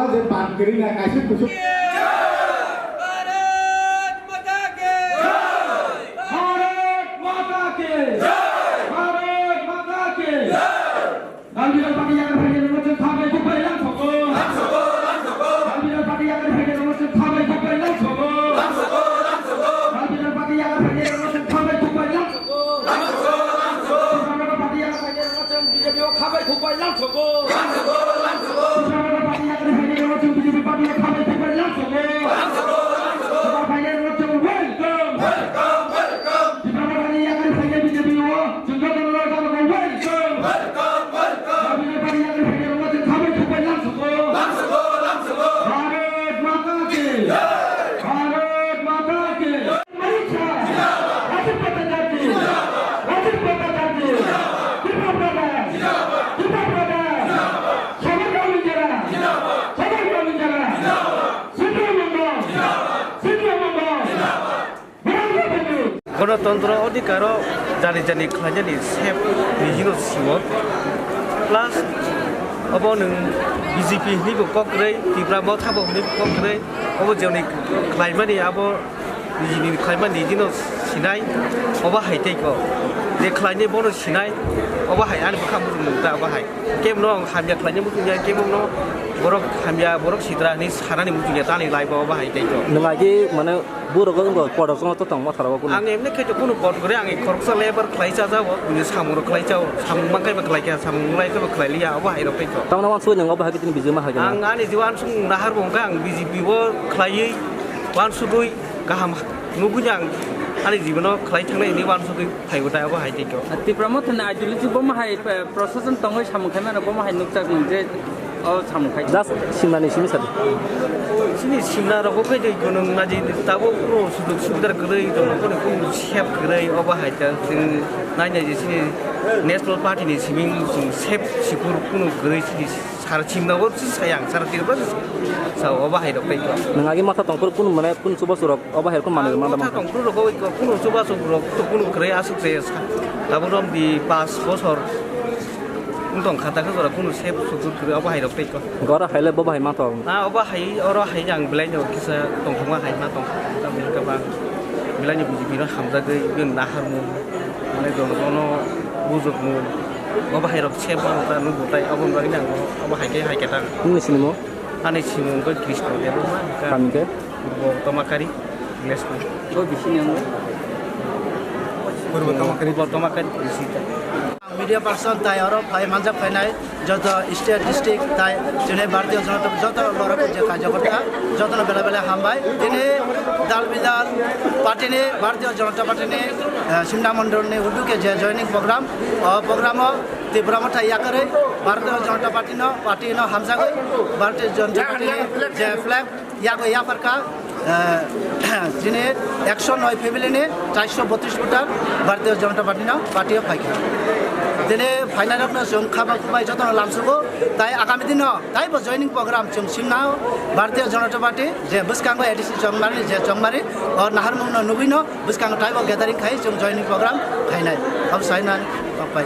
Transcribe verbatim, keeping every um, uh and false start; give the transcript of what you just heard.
Je ban kwrwi na kaisa kusuk. Bharat माता के जय। भारत माता के जय। भारत माता के जय। Dal bidal party yakar phaikhe rwngno chwng khabai khukbai langsogo. Langsogo, langsogo. Dal bidal party yakar phaikhe rwngno chwng khabai khukbai langsogo. Langsogo, langsogo. Dal bidal party yakar phaikhe rwngno chwng khabai khukbai langsogo. Langsogo, langsogo. Dal bidal party yakar phaikhe rwngno chwng B J P o khabai khukbai langsogo. Langsogo, langsogo. Dal bidal party yakar phaikhe rwngno chwng B J P party o khabai khukbai langsogo. Langsogo, langsogo. Dal phaikhe rwngno chwng welcome. Welcome, welcome. Dipra Motha ni yakari phaikhe B J P o chwng jotono welcome. Welcome, welcome. Dipra Motha ni yakari phaikhe rwngno chwng khabai khukbai langsogo. Langsogo, langsogo. Bharat Mata ki jai. Bharat Mata ki jai. Rajiv Bhattacharya ji. Rajiv Bhattacharya ji. Dipra Motha. Dipra Motha. Sabar Mami Jara. Sabar Mami Jara. Sindhu Mongol. Sindhu Mongol. Ganatantra odhikaro jani jani khlainani sep nijino sio. Plus obo nwng B J P hinwi bo kok kwrwi, Tipra Motha bo hinwi bo kok kwrwi, obo joni khlaimani abo nijini khlaimani nijino sinai, obo hai tei kok. Je khlainai bono sinai, obo hai ani bwkha muchung nung ta obo hai. Kebo no hamya khlainai muchung ya, kebo no borok hamya, borok sidra hinwi sanani muchung ya, tani life o obo hai tei kok. Nwng agi mane Borok wngkha kotor wngkha tong ma thara o kunu. Ang emni khe kunu kot gore, ang khoroksa lebar khlai cha jao, bini samung rok khlai chao, samung ma kaiba khlai kha, samung lai kaiba khlai liya, obo hai rok khe. Tamna wansuk nang obo hai khe tini bijima hai khe. Ang ani jiwan sung nahar bo wngkha, ang B J P o khlaiwi wansugwi kaham nugwi ang ani jibono khlai thangnai hinwi wansugwi phaibo tai obo hai tei khe. Tipra Motha ni ideology bo ma hai, eh, procession tongwi samung khai mano bo ma hai nukjak nung je. O samung khai. Just simnani simi sadi. Chini simna rok bo khai dei gonong naji tabo kunu sujog subidar kwrwi, jono kunu kunu sep kwrwi, obo hai ta chwng nai nai je chini National Party ni siming chwng sep sikur kunu kwrwi chini sar simna bo chwng sayang sar tirba sa obo hai rok khai. Nwng agi matha tongphuru kunu mane kunu chubachu rok obo hai kunu manwi manda mantha. Tongphuru rok kunu chubachu rok to kunu kwrwi aswk je sa abo rom di pas bosor. Wng tong kha, ta khe jora kunu sep sukur kwrwi, abo hai rok tei kok. Gora hai le bo bahai ma tong. Ah, obo hai, oro hai ang belai no kisa tongthokma hai ma tong kha, ta bini khe bang belai ni B J P no hamjagwi bini naharmung, mane jonogono bujukmung, obo hai rok sep ma ta nukgo tai, aboni bagwi ang obo hai khe hai khe ta. Nini sinimo? Ani simung khe Krishna Debbarma, kami khe? Purbo Tomakari, Glesko. Koi bisi ni ang? Purbo Tomakari. Purbo Tomakari, bisi ta. Media person tai oro phai manjak phainai joto state district tai chini Bharatiya Janata joto lorok je karyakarta jotono bela bela hambai. Tini dal bidal party ni, Bharatiya Janata Party ni, eh, Simna Mondol ni uduke je joining program, o program o Tipra Motha yakarwi Bharatiya Janata Party no, party no hamjagwi Bharatiya Janata Party ni je flag yago yapharkha, eh, chini ekso noi family ni chairso botris voter Bharatiya Janata Party no party o phaikha. Tini phainai rok no chwng kha bai jotono lamsugo, tai agami dino taibo joining program chwng simna Bharatiya Janata Party je bwskango A D C Chongmari je Chongmari o naharmung no nugwi no bwskango taibo gathering khai chwng joining program khainai. Abo sainani kok pai.